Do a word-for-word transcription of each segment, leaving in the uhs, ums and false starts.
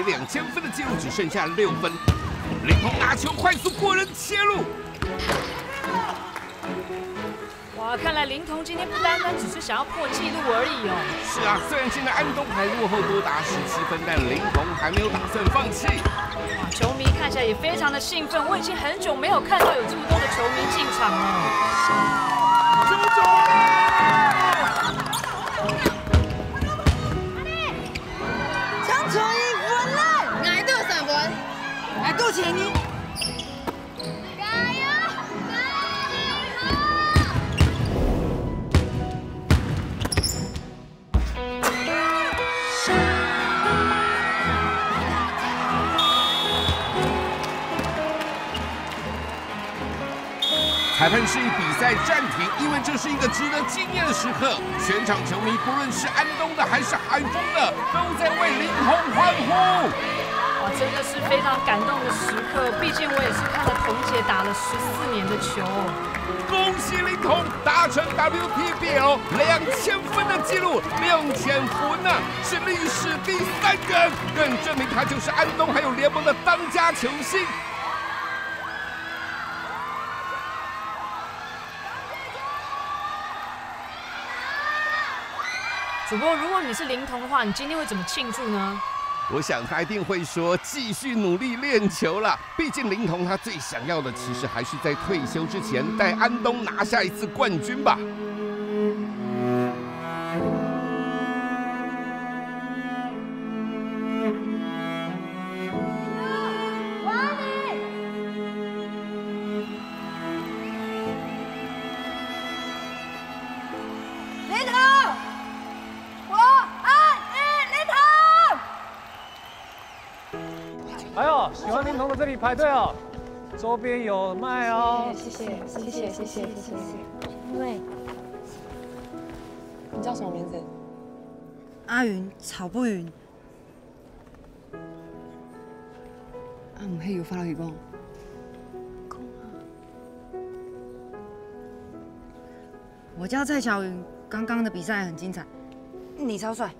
两千分的纪录只剩下六分，林潼拿球快速过人切入。哇，看来林潼今天不单单只是想要破纪录而已哦。是啊，虽然现在安东还落后多达十七分，但林潼还没有打算放弃。哇，球迷看起来也非常的兴奋，我已经很久没有看到有这么多的球迷进场了。抢球一分啦！俺都有三分，俺都前一。加油！加油！裁判示意比赛暂停，因为这是一个值得纪念的时刻。全场球迷，不论是安东的还是海丰的，都在为林潼欢呼。哇，真的是非常感动的时刻。毕竟我也是看了童姐打了十四年的球。恭喜林潼达成 W T B L 两千分的纪录，两千分啊，是历史第三人，更证明他就是安东还有联盟的当家球星。 主播，如果你是林潼的话，你今天会怎么庆祝呢？我想他一定会说继续努力练球啦，毕竟林潼他最想要的其实还是在退休之前带安东拿下一次冠军吧。林潼，我爱你，林潼。哎呦，喜欢林潼的这里排队哦，周边有卖哦。谢谢，谢谢，谢谢，谢谢。因为你叫什么名字？阿云，草不云。 啊，毋係有發落去講？我叫蔡巧云，刚刚的比赛很精彩。你超帅。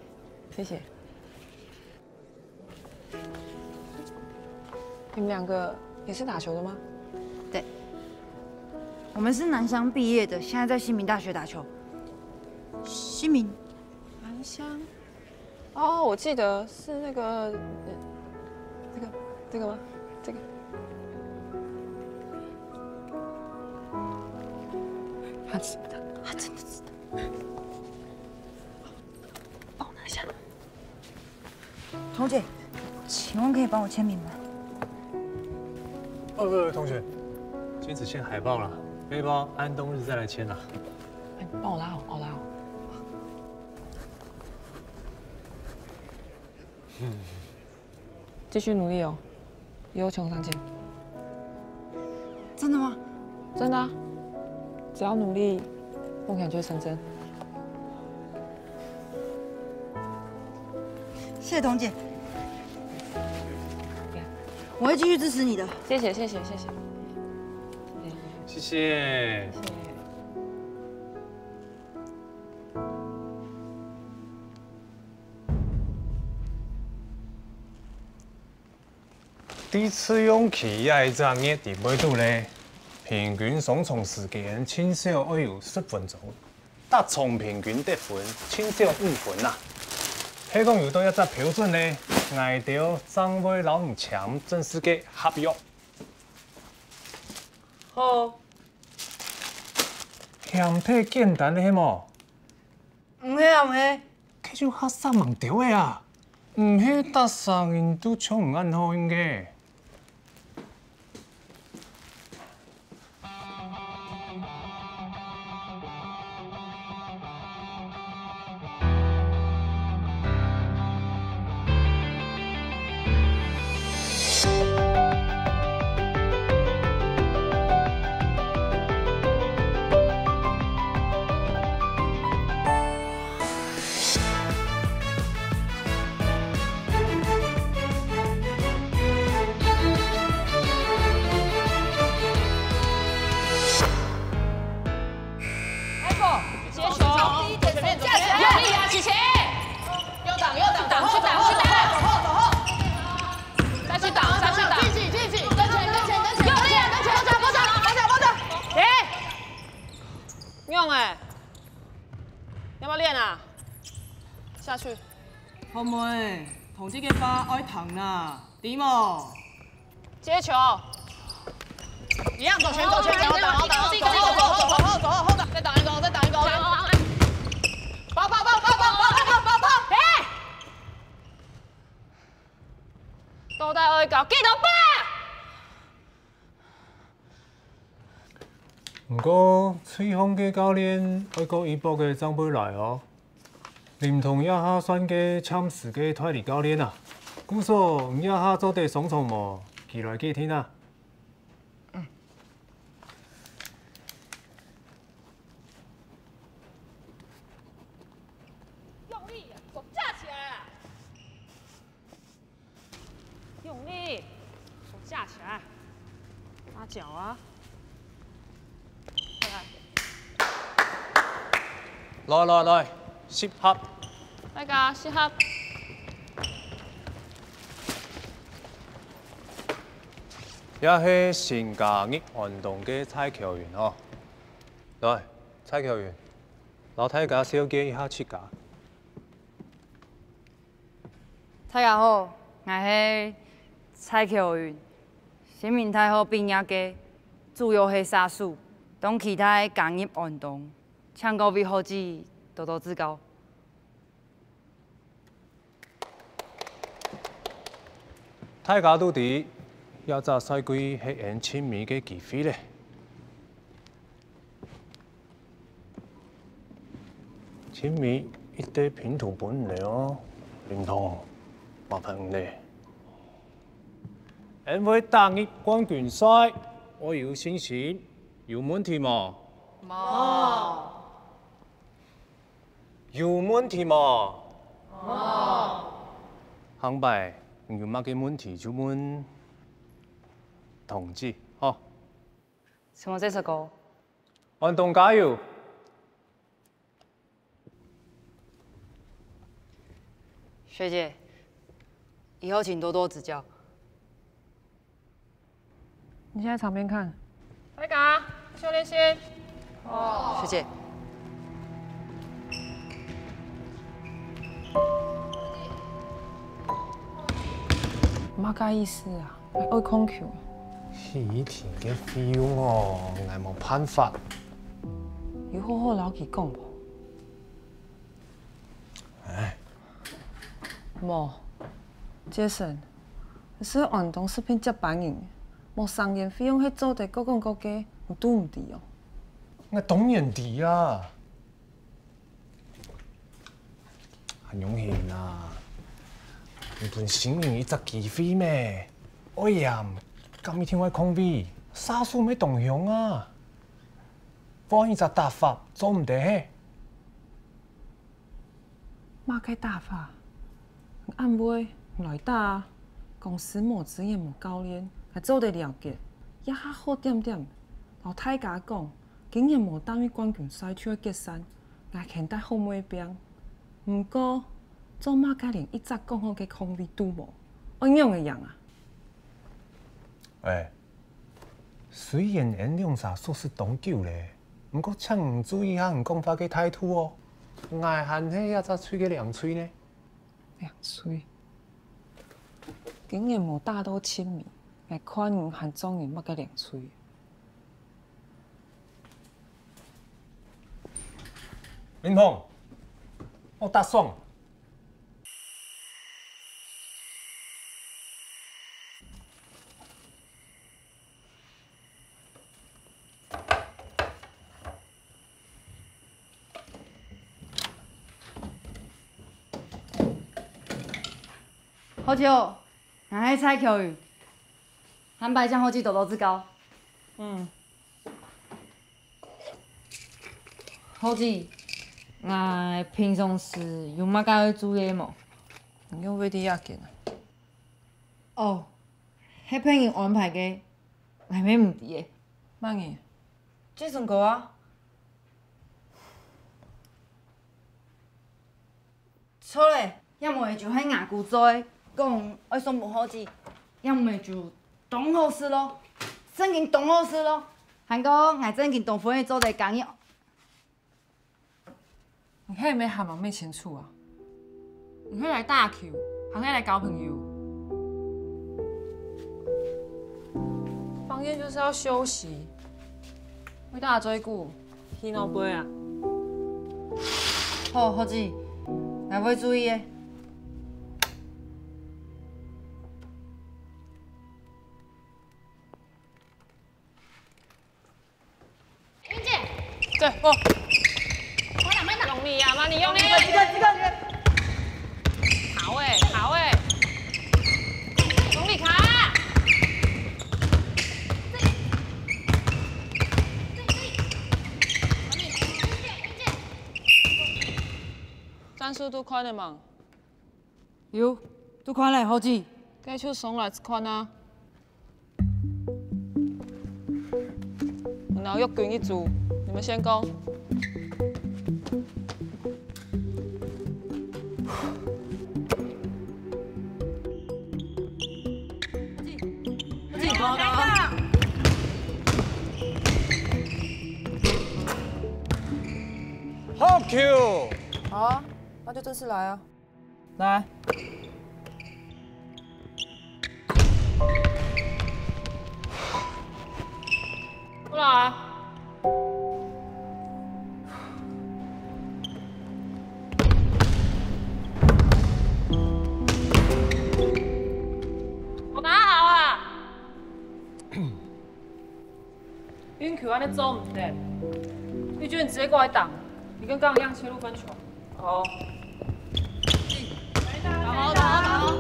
谢谢。你们两个也是打球的吗？对，我们是南乡毕业的，现在在新民大学打球。新民？南乡？ 哦，我记得是那个，呃，这个，这个吗？这个。他知道，他真的知道。帮我拿一下。童姐，请问可以帮我签名吗？哦，不，不，同学，今天只签海报啦，背包安东日再来签啦。哎，帮我拉好，帮我拉好。 继续努力哦，有冲上去。真的吗？真的啊，只要努力，梦想就会成真。谢谢童姐，我会继续支持你的。谢谢谢谢谢谢。谢谢。谢谢。 第一次用氣壓一隻熱滴背肚咧，平均上場時間盡少愛有十分鐘，逐場平均得分盡少五分啊。係講有到一隻標準咧，𠊎兜正會摎你簽正式个合約。好。嫌忒簡單咧係無？ 毋係啊，毋係。該就較煞猛兜仔啊！毋係逐儕人都像你恁好運个。妹妹，同志个話愛聽啊，知無？接球。一樣，左旋，左旋，左後，左後，左後，左後，左後，左後，左後，再擋一個，再擋一個。跑，跑，跑，跑，跑，跑，跑，跑，跑。嘿！到底愛搞幾多把？ 毋過，對方个教練愛過一駁个正會來哦。林同這下算个暫時个代理教練啊，故所你這下做得上場無？佢來決定啊。用力，手架起來啊！ 用力，手架起來，拉腳啊！來來來，來，來，來，十合。大家十合。這係新加入安東个蔡喬雲吼。來，蔡喬雲，摎大家紹介一下自家。 大家好，𠊎係蔡喬雲，新民大學畢業个，主要係射手，當期待加入安東，請各位學姊多多指教。大家都知，這隻賽季係𫣆盡尾个機會咧。 盡尾一塊拼圖分你哦，林同，麻煩你咧。𫣆會打入冠軍賽，愛有信心，有問題無？無。有問題無？無。下擺你有麼个問題就問同志，吼。 承蒙這首歌。安東加油！學姐，以後請多多指教。你現在場邊看。大家，小練習。學姐。麼个意思啊？ 𠊎愛控球。起停个費用哦，𠊎無辦法。有好好摎佢講無？唉。無，Jason，你係安東食品接班人，無生源費用係做得各講各个，你都毋知哦。𠊎當然知啊。 還用得啊？你分新人一隻機會咩？哎呀，敢一定愛抗議，射手乜當香啊！換一隻打法，做毋得嘿？麼个打法？恁會來打啊！公司無資源無教練，還做得了結，這下好點點，摎大家講， 今年無打入冠軍賽就愛解散，𠊎肯定好妹病。毋過，做麼个連一隻講好个抗議都無，愛仰仔贏啊？欸，雖然𫣆兩儕熟識當久咧，毋過請你注意下你講話个態度哦。𠊎還係這隻隊个領隊呢。領隊？今年無打到盡尾，𠊎看你還做人麼个領隊？ 林鵬，莫打爽。好球！ 𠊎係蔡喬雲，下擺請學姊多多指教。嗯。學姊，𠊎平常時有麼个愛注意無？你仰會知這件啊？哦，係別人安排个，𠊎乜毋知欸。麼人？Jason哥啊。 著咧，這毋係就係吾姑嘴講愛送分學姊，這毋係就當好勢囉，正經當好勢囉。還過𠊎正經當歡喜做得加入。你係毋係還吂問清楚啊？毋係來打球，還係來交朋友？放電就是要休息，會打最久，去哪位啊？好，學姊，𠊎會注意个。 英姐，對，哦。慢點，慢點。用力啊，慢點，用力。這個，這個，這個。好欸，好欸。用力卡。戰術都看得無？ 有，都看了，學姊。該就上來看啊。然後約軍一組，你們先攻。好球！好啊，那就正式來啊。 來。過來。我拿好啊。 運球恁樣做毋得，你就直接過來擋，你跟剛剛一樣切入分球。好。打好，打好，打好。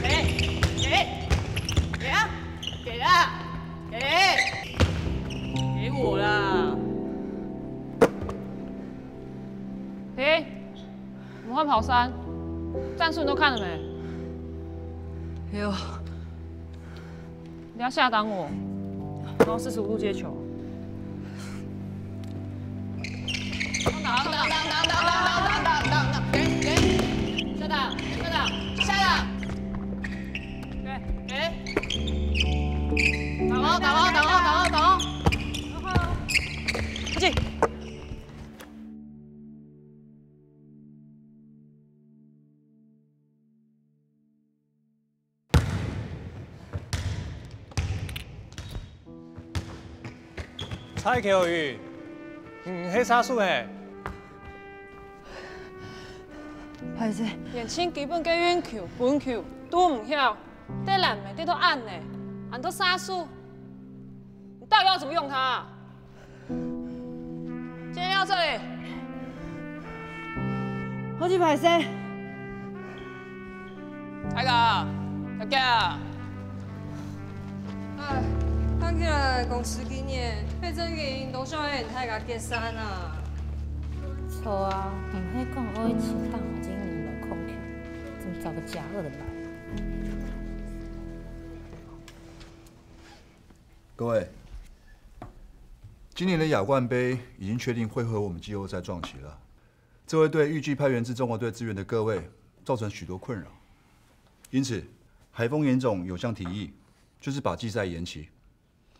給，給，給啊，給啦，給，給我啦。停，我們換跑三，戰術你都看了沒？有。 你要下擋我，然後四十五度接球。擋，擋，擋，擋，擋，擋，擋，擋，擋，擋，給，給，下擋，下擋，下擋。對，給。擋哦，擋哦，擋哦，擋哦，擋哦。然後，不進。 蔡喬宇，你毋係射手欸？歹勢。連盡基本个運球、分球都毋曉，在籃仔底肚恁呢，恁多射手，你到底要怎麼用他啊？ 今天到這裡。好，真歹勢。大家，大家。哎，看起來公司今年費正經都想愛大家解散啊。著啊，毋係講愛出大環境來控球，怎麼找個假二的來？ 各位，今年的亞冠盃已經確定會和我們季後賽撞期了，這會對預計派員至中華隊支援的各位造成許多困擾。因此，海豐嚴總有項提議，就是把季賽延期。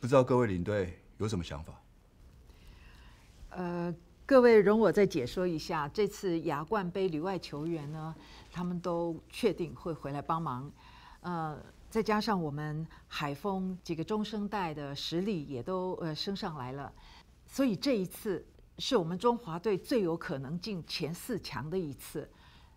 不知道各位領隊有什麼想法？ 呃，各位容我再解說一下，這次亞冠盃旅外球員呢，他們都確定會回來幫忙。呃，再加上我們海豐幾個中生代的實力也都，呃，升上來了，所以這一次是我們中華隊最有可能進前四強的一次。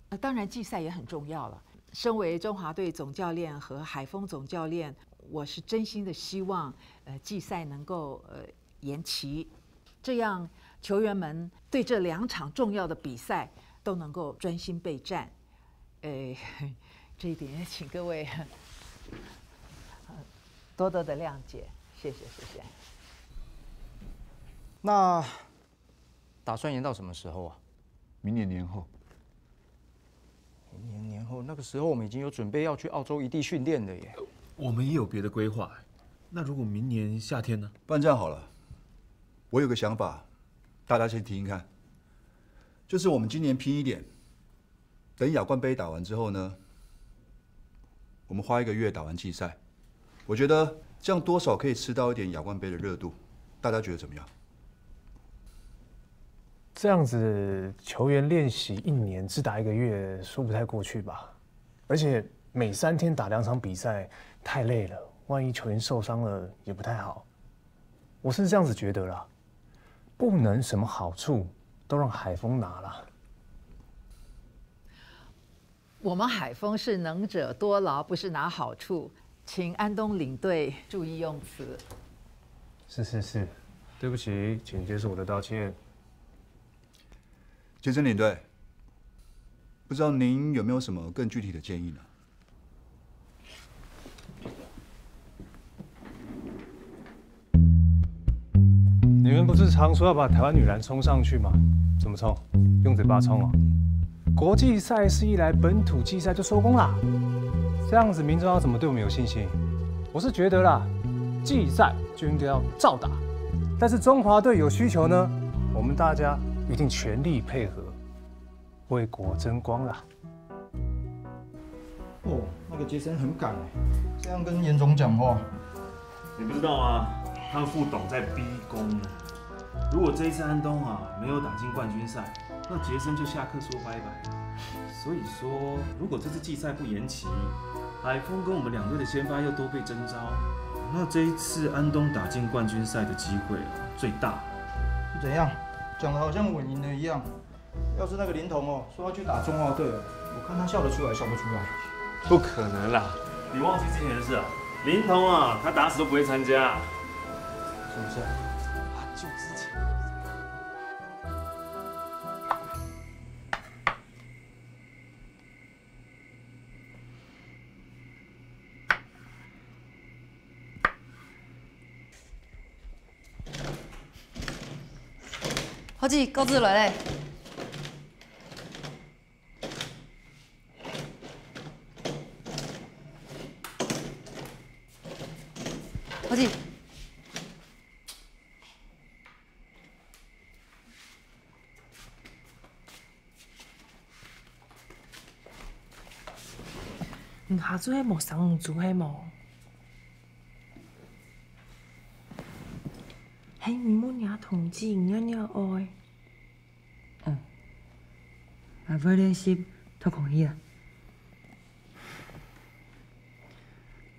呃，當然季賽也很重要了。身為中華隊總教練和海豐總教練，我是真心的希望，呃，季賽能夠，呃，延期。 這樣球員們對這兩場重要的比賽都能夠專心備戰。誒，這一點也請各位，呃，多多的諒解，謝謝，謝謝。那打算延到什麼時候啊？明年年後。 明年年後，那個時候我們已經有準備要去澳洲移地訓練了耶。我們也有別的規劃欸，那如果明年夏天呢？不然這樣好了，我有個想法，大家先聽聽看，就是我們今年拼一點，等亞冠盃打完之後呢，我們花一個月打完季賽， 我覺得這樣多少可以吃到一點亞冠盃的熱度，大家覺得怎麼樣？这样子，球员练习一年只打一个月，说不太过去吧？而且每三天打两场比赛，太累了，万一球员受伤了也不太好。我是这样子觉得啦，不能什么好处都让海峰拿啦。我们海峰是能者多劳，不是拿好处，请安东领队注意用词。是是是，对不起，请接受我的道歉。杰森领队，不知道您有没有什么更具体的建议呢？你们不是常说要把台湾女篮冲上去吗？怎么冲？用嘴巴冲啊？国际赛事一来，本土季赛就收工啦。这样子民众要怎么对我们有信心？我是觉得啦，季赛就应该要照打，但是中华队有需求呢，我们大家一定全力配合，为国争光啦。哦，那个杰森很敢哎，这样跟严总讲话，你不知道吗？他的副董在逼宫呢。如果这一次安东啊没有打进冠军赛，那杰森就下课说拜拜了。所以说，如果这次季赛不延期，海峰跟我们两队的先发又都被征召，那这一次安东打进冠军赛的机会啊最大。是怎样？讲的好像稳赢了一样。要是那个林童哦，说要去打中华队，我看他笑得出来笑不出来。不可能啦！你忘记之前的事啊？林童啊，他打死都不会参加。是不是？啊，就之前。伙计，告知来嘞。伙计。 你下晝係無生魚煮係無？係你問若同志，你仰仰愛？嗯，𠊎會練習讀空氣啊。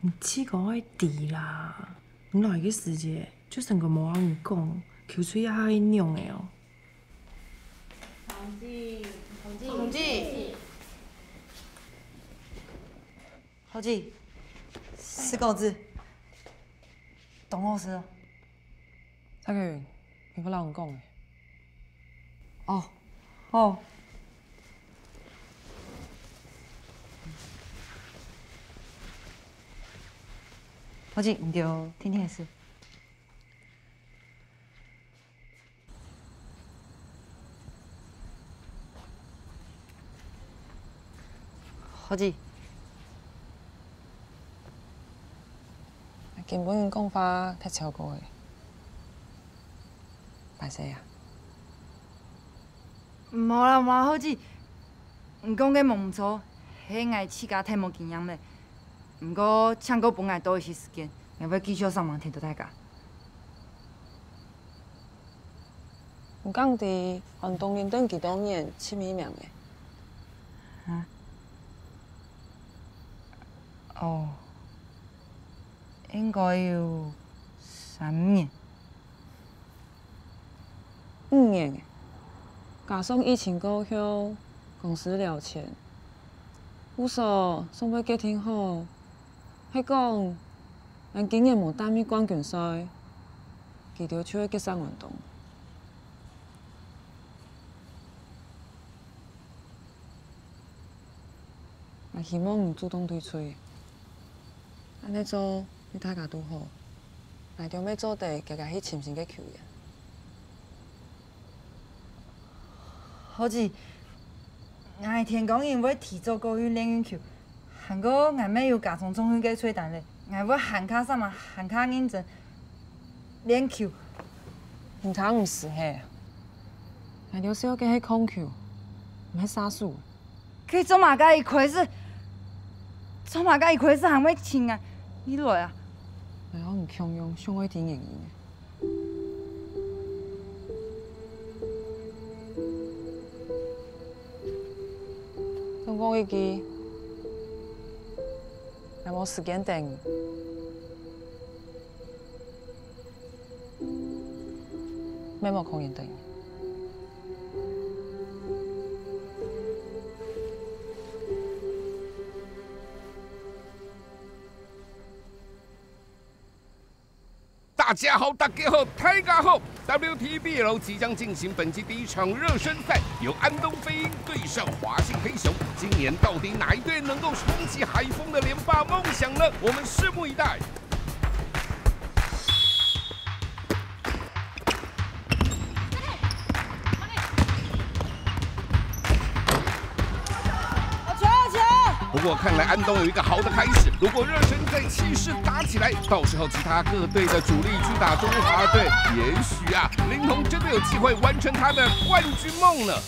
你自家愛知啦，你來个時節就成个無摎你講，口水也下去仰仔哦。 同志，同志，同志。伙計，食果子，當好食哦。蔡克雲，你毋摎𠊎講誒。哦，好。伙計，你就定定仔食。 伙計，今晡日講話忒超過了，歹勢啊！無啦無啦，伙計，你講个無毋著，係𠊎自家忒無經驗了。毋過，請過分𠊎多一息時間，𠊎會繼續上網添到大家。 你敢知安東領隊幾多年第一名誒？啊？哦，應該有三年。五年誒，加上疫情過後，公司了錢，故所想愛決定好， 係講，𠊎今年無打入冠軍賽，佢兜就會結煞安東。𠊎希望你主動退出，恁仔做對大家都好，𠊎兜乜做得遽遽去尋新个球員。伙計，𠊎天光日會提早過去練運球。 還過𠊎乜有加裝重訓个菜單咧，𠊎會還較煞猛，還較認真練球。你聽毋識係？𠊎兜需要个係控球，毋係射手。佢做麼个一開始，做麼个一開始還會請𠊎？你來啊！𠊎摎你共樣想愛知原因。講一句，𠊎無時間等你，乜無空間等你。 大家好，大家好，大家好！W T B L 即将进行本季第一场热身赛，由安东飞鹰对上华信黑熊。今年到底哪一队能够冲击海蜂的连霸梦想呢？我们拭目以待。 不过看来安东有一个好的开始，如果热身赛气势打起来，到时候其他各队的主力去打中华队，也许啊，林潼真的有机会完成他的冠军梦了。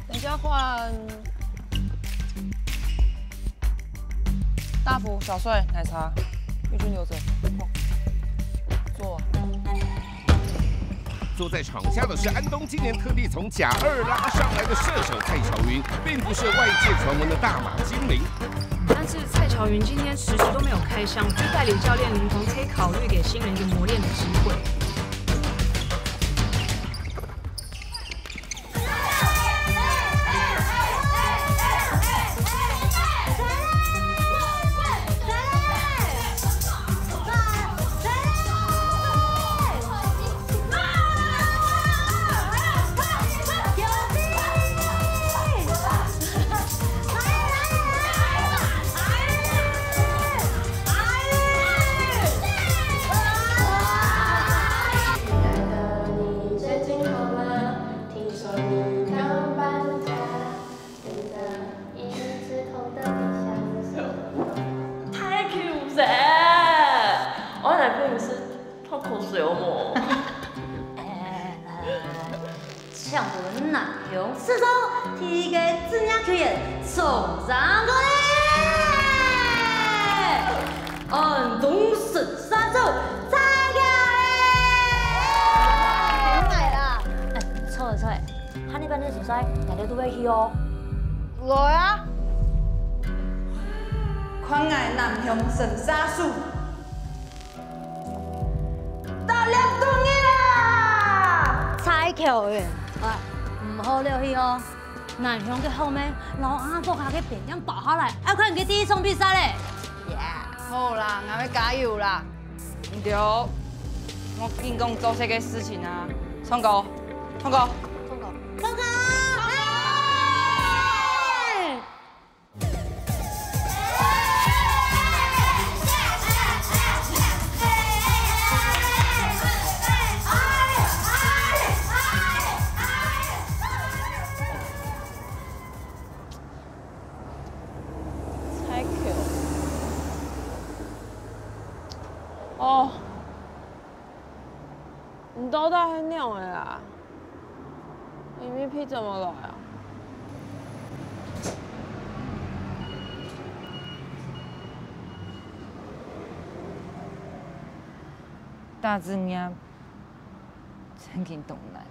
等一下换大福、小帅、奶茶、玉君留着。哦，坐。坐在场下的是安东今年特地从甲二拉上来的射手蔡巧云，并不是外界传闻的大马精灵。但是蔡巧云今天迟迟都没有开箱，我觉得带领教练林潼可以考虑给新人一个磨练的机会。 太Q了！我来陪你吃脱口水好不好？抢分南雄四中，第一个职业球员送上过来！安东神射手蔡巧云！哎，错了错了，下禮拜个比賽，大家都會去哦。來啊！看𠊎南雄神射手！ 到了中意啦！蔡巧云，哎，毋好了去哦。南雄个後面，摎阿福下个邊境包下來，愛看你个第一場比賽咧。好啦，𠊎會加油啦。毋對，我緊講做事个事情啊。唱歌，唱歌，唱歌，唱歌！哎！ 蔡巧。哦，你到底係仰仔啊？你V P怎麼來啊？打職業真經當難欸。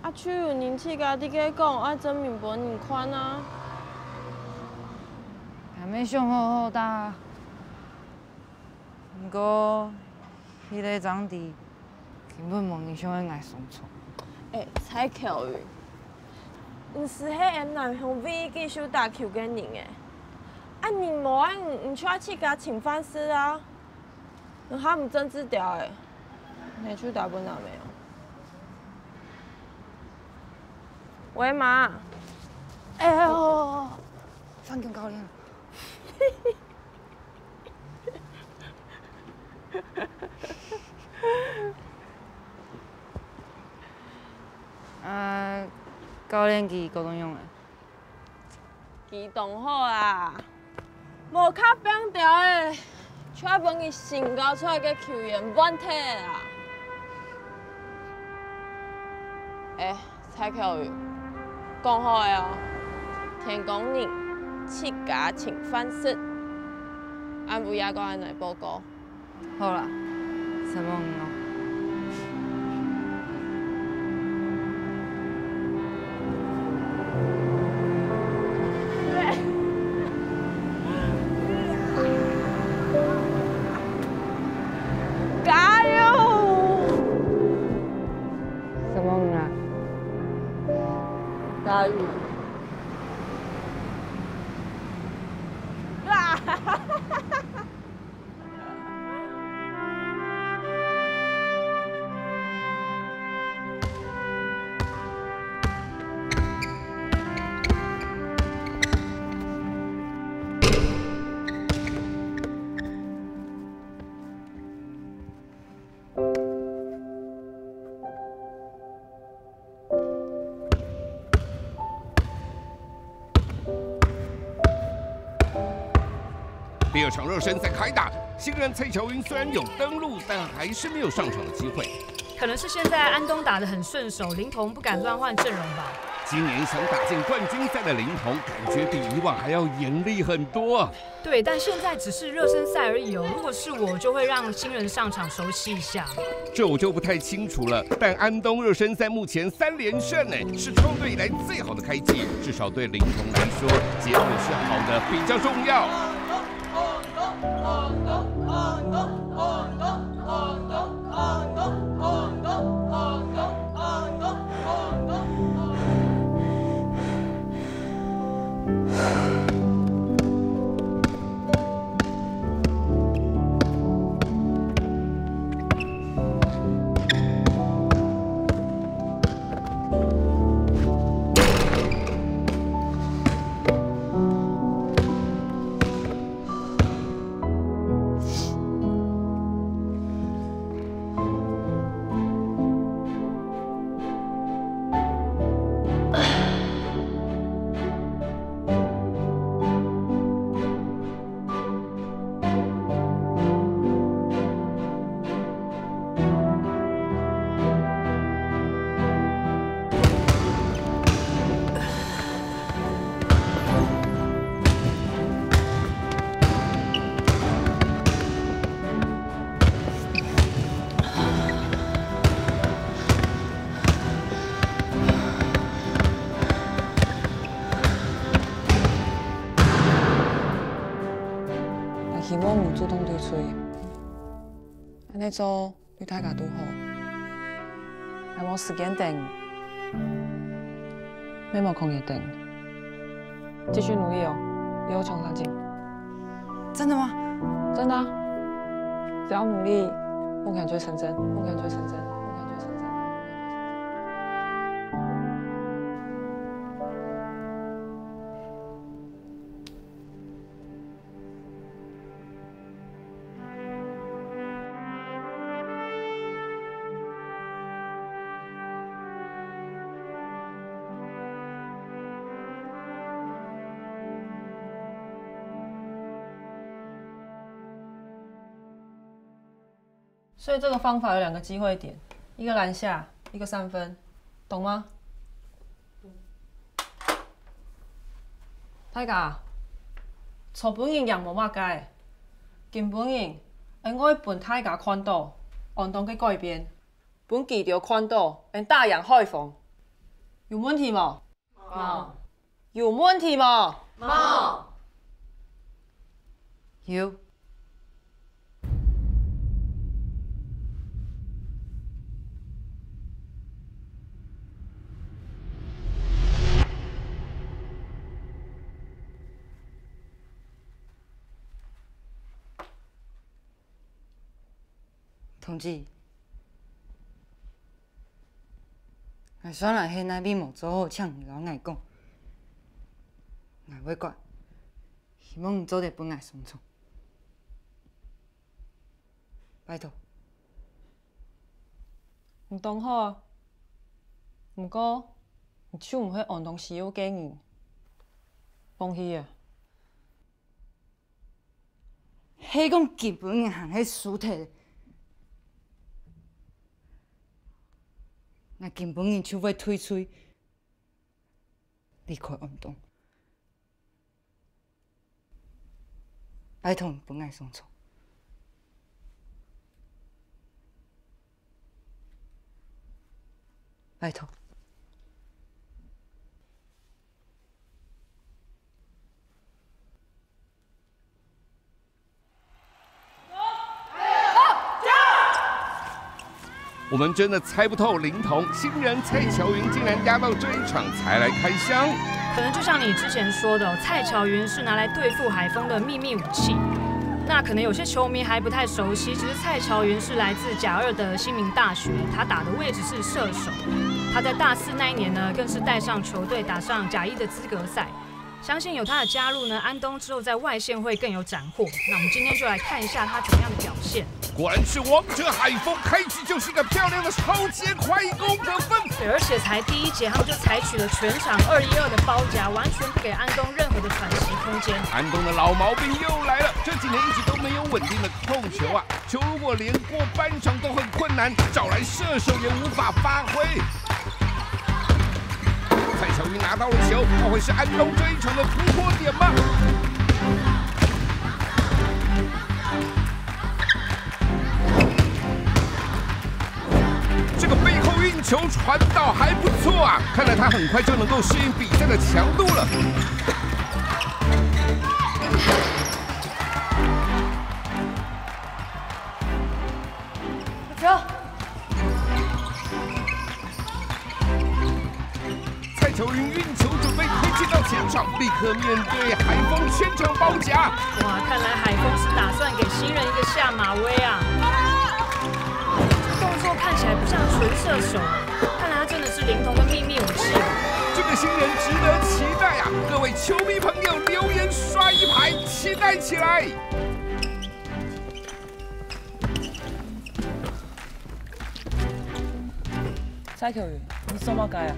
啊，就有人自家在該講，愛證明分人看啊。還無想好好打。毋過，彼个張迪根本無人想愛𠊎上場。欸，蔡巧雲，你斯係𠊎南雄唯一繼續打球个人欸。啊，你無愛，你就愛自家尋飯食啊。 你還毋爭取條欸，你就打分阿妹哦。喂，媽。哎呦，范強教練。啊，教練佢高中用欸。 佢當好啊，無較拚條欸，就愛分佢新教出來个球員換忒啊。欸，蔡巧雲，講好个哦，天光日自家尋飯食，暗晡夜過來同𠊎報告。 好啦，承蒙你哦。加油！第二场热身赛开打，新人蔡乔云虽然有登陆，但还是没有上场的机会。可能是现在安东打得很顺手，林潼不敢乱换阵容吧。今年想打进冠军赛的林潼，感觉比以往还要严厉很多。对，但现在只是热身赛而已哦。如果是我，就会让新人上场熟悉一下。这我就不太清楚了。但安东热身赛目前三连胜呢，是创队以来最好的开季，至少对林潼来说，结果是好的比较重要。希望你主动退出。恁呢做 对大家都好。𠊎無時間等，也無空間等。繼續努力哦，以後衝上進。真的嗎？真的啊！只要努力，夢想就會成真，夢想就會成真，夢想就會成真。所以这个方法有两个机会点，一个篮下，一个三分，懂吗？大家，昨晡日贏無麼个，今晡日，恩愛分大家看到，安東个改變，分佢兜看到，恩打贏海豐，有問題無？無。 有問題無？無。有。同志， 𠊎算來係哪位無做好，請你摎𠊎講，𠊎會改。希望你做得分𠊎鬆動。拜託。你當好啊，毋過你就毋係安東需要个人。放棄啊！ 係講今晡日還係輸忒，𠊎今晡日就會退隊，離開安東。拜託你分𠊎鬆動，拜託。我们真的猜不透灵童新人蔡巧云竟然压到这一场才来开箱。可能就像你之前说的，蔡巧云是拿来对付海峰的秘密武器。那可能有些球迷还不太熟悉，其实蔡巧云是来自甲二的新民大学，他打的位置是射手。他在大四那一年呢，更是带上球队打上甲一的资格赛。相信有他的加入呢，安东之后在外线会更有斩获。那我们今天就来看一下他怎么样的表现。果然是王者海峰，开局就是一个漂亮的超级快攻得分。对，而且才第一节，他们就采取了全场二一二的包夹，完全不给安东任何的喘息空间。安东的老毛病又来了，这几年一直都没有稳定的控球啊，球如果连过半场都很困难，找来射手也无法发挥。蔡巧云拿到了球，她会是安东这一场的突破点吗？这个背后运球传导还不错啊，看来她很快就能够适应比赛的强度了。球。蔡巧云运球准备推进到前场，立刻面对海峰全场包夹。哇，看来海峰是打算给新人一个下马威啊！这动作看起来不像纯射手，看来他真的是灵童的秘密武器。这个新人值得期待啊！各位球迷朋友，留言刷一排，期待起来。 蔡巧云，你做麼个啊？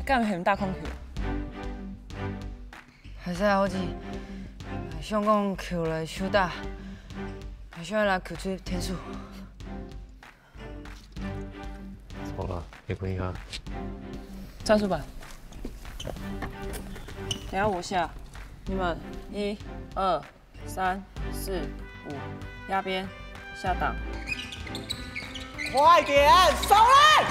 敢毋肯打控球？係啊，好似想講球來手打，想來球出天數。好了，別困啊。戰術板。等下我下，你們一、二、 三、四、五，壓邊，下檔。快點，上來！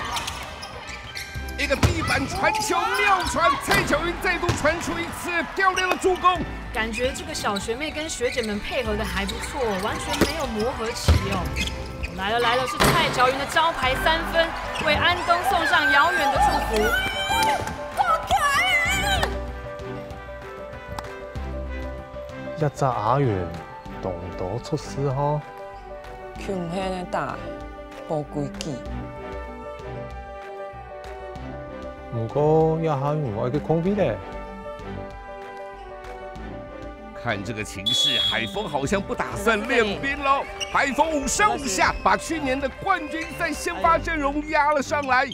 一个地板传球妙传，蔡巧云再度传出一次漂亮的助攻。感觉这个小学妹跟学姐们配合的还不错，完全没有磨合期哦。来了来了，是蔡巧云的招牌三分，为安东送上遥远的祝福。一隻阿元當多出事吼。窮係个打，無規矩。毋過這下有愛个空位咧。看這個情勢，海峰好像不打算練兵嘍。海峰五勝五敗，把去年的冠軍賽先發陣容壓了上來。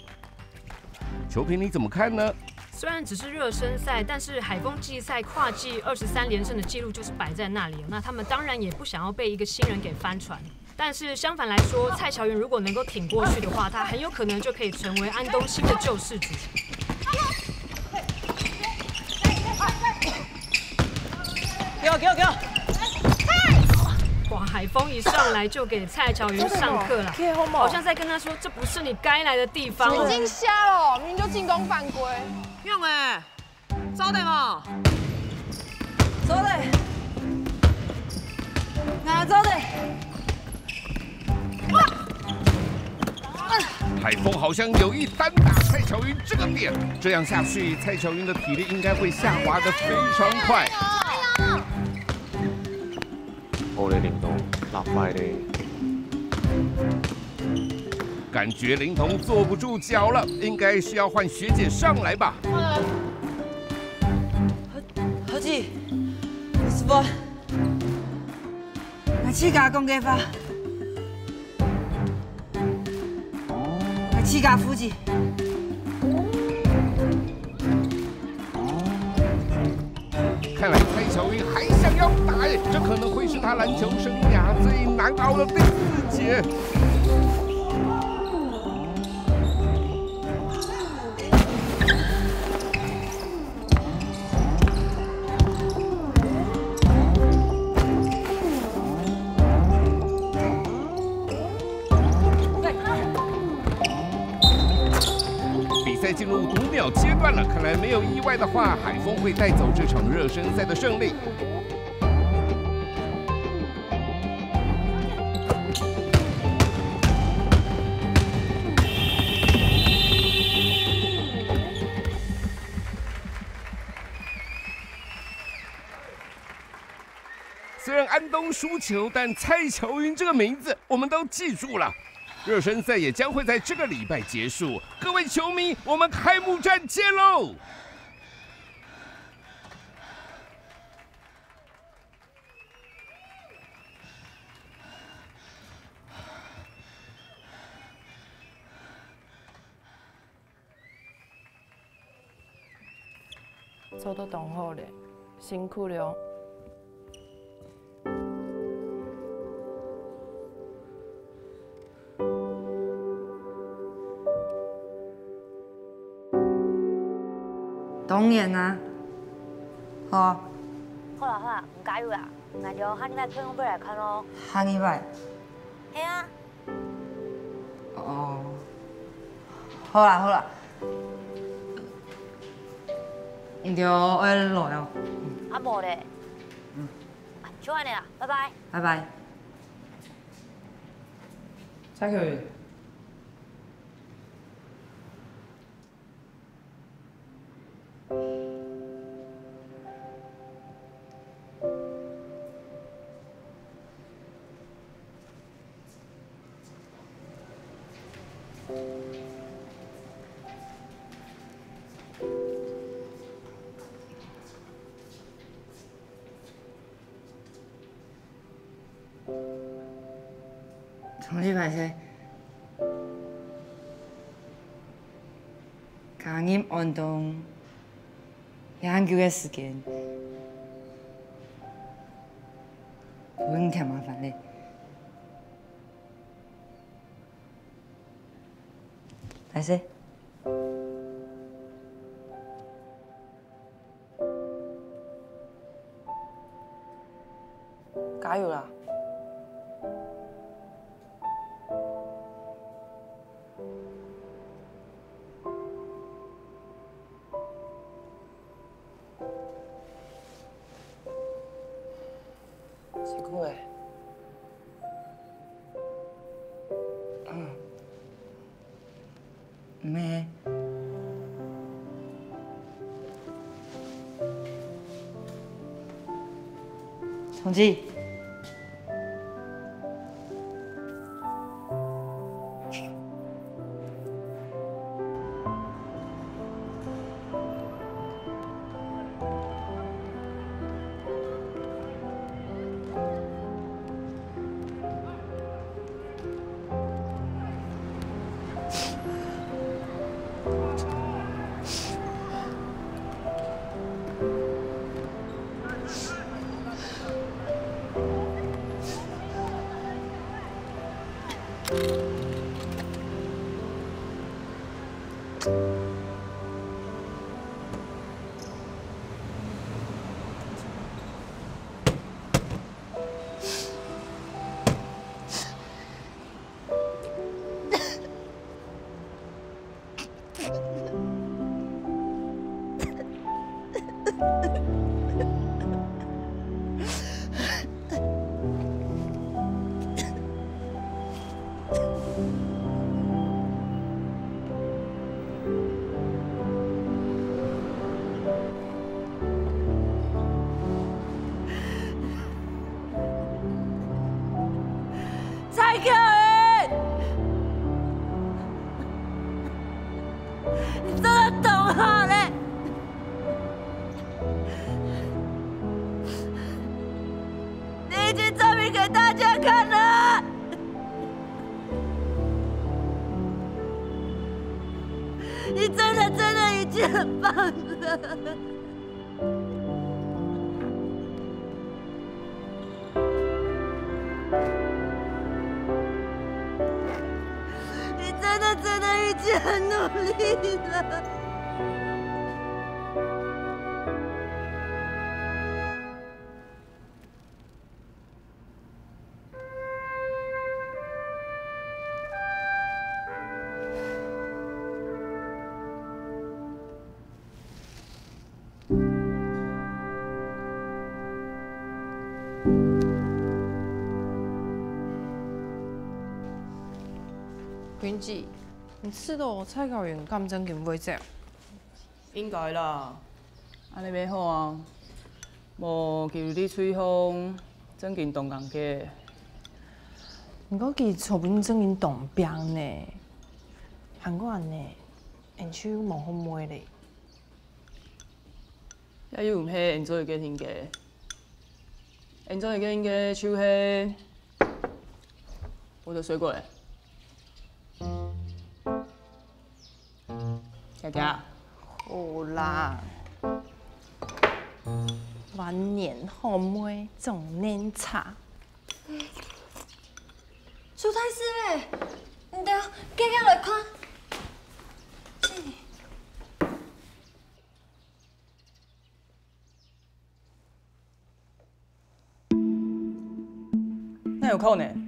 球評你怎麼看呢？虽然只是热身赛，但是海峰季赛跨季二十三连胜的纪录就是摆在那里，那他们当然也不想要被一个新人给翻船。但是相反来说，蔡巧云如果能够挺过去的话，他很有可能就可以成为安东新的救世主。给我，给我，给我！哇，海峰一上来就给蔡巧云上课了，好像在跟他说：“这不是你该来的地方。”已经瞎了，明明就进攻犯规。用哎，招的哦，招的，拿招的。海峰好像有意单打蔡巧云这个点，这样下去，蔡巧云的体力应该会下滑的非常快。我的灵动，拉坏嘞。感觉灵童坐不住脚了，应该是要换学姐上来吧。何姐，你是不？ 我自家講个話，我自家負責。看来蔡巧云还想要打耶，这可能会是她篮球生涯最难熬的第四节。 比赛进入读秒阶段了，看来没有意外的话，海峰会带走这场热身赛的胜利。虽然安东输球，但蔡巧云这个名字我们都记住了。热身赛也将会在这个礼拜结束，各位球迷，我们开幕战见喽！做得當好咧，辛苦了。當然啊，好。好啦好啦，你加油啦！𠊎兜下禮拜天會來看哦。下禮拜？係啊。 哦，好啦好啦，你兜愛來哦。啊無咧。嗯。啊，就恁仔啦，拜拜。拜拜。蔡巧云。 同你歹勢，加入安東，也恁久个時間，分你添麻煩咧。歹勢。 加油啦！辛苦咧。嗯。 毋係。同志。 蔡巧雲，你做得當好咧！你已經證明給大家看了！ 你真的，真的已經很棒了。你真的，真的已經很努力了。 君子，你試著蔡巧雲敢正經會走？應該啦，恁仔會好啊。無佢佇隊項，正經當戇个。毋過佢昨晡正經當拚呢，還過恁呢，𠊎就無好妹咧。這又毋係𠊎做一個人个，𠊎做一個人个就係，我都睡過了。 佳佳。好啦，萬年好妹總能差。出大事咧！你等，遽遽來看。哪有可能？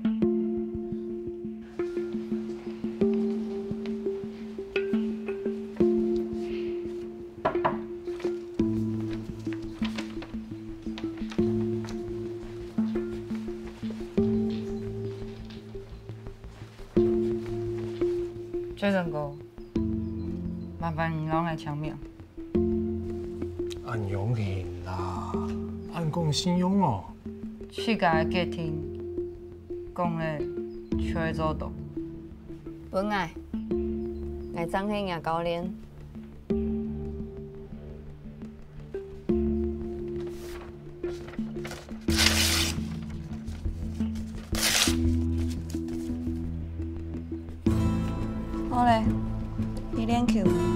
最成功。 麻煩你摎𠊎簽名。恁樣行啦，恁講信用哦。自家个決定，講了就會做到。分𠊎，𠊎正係若教練。 好咧，去練球。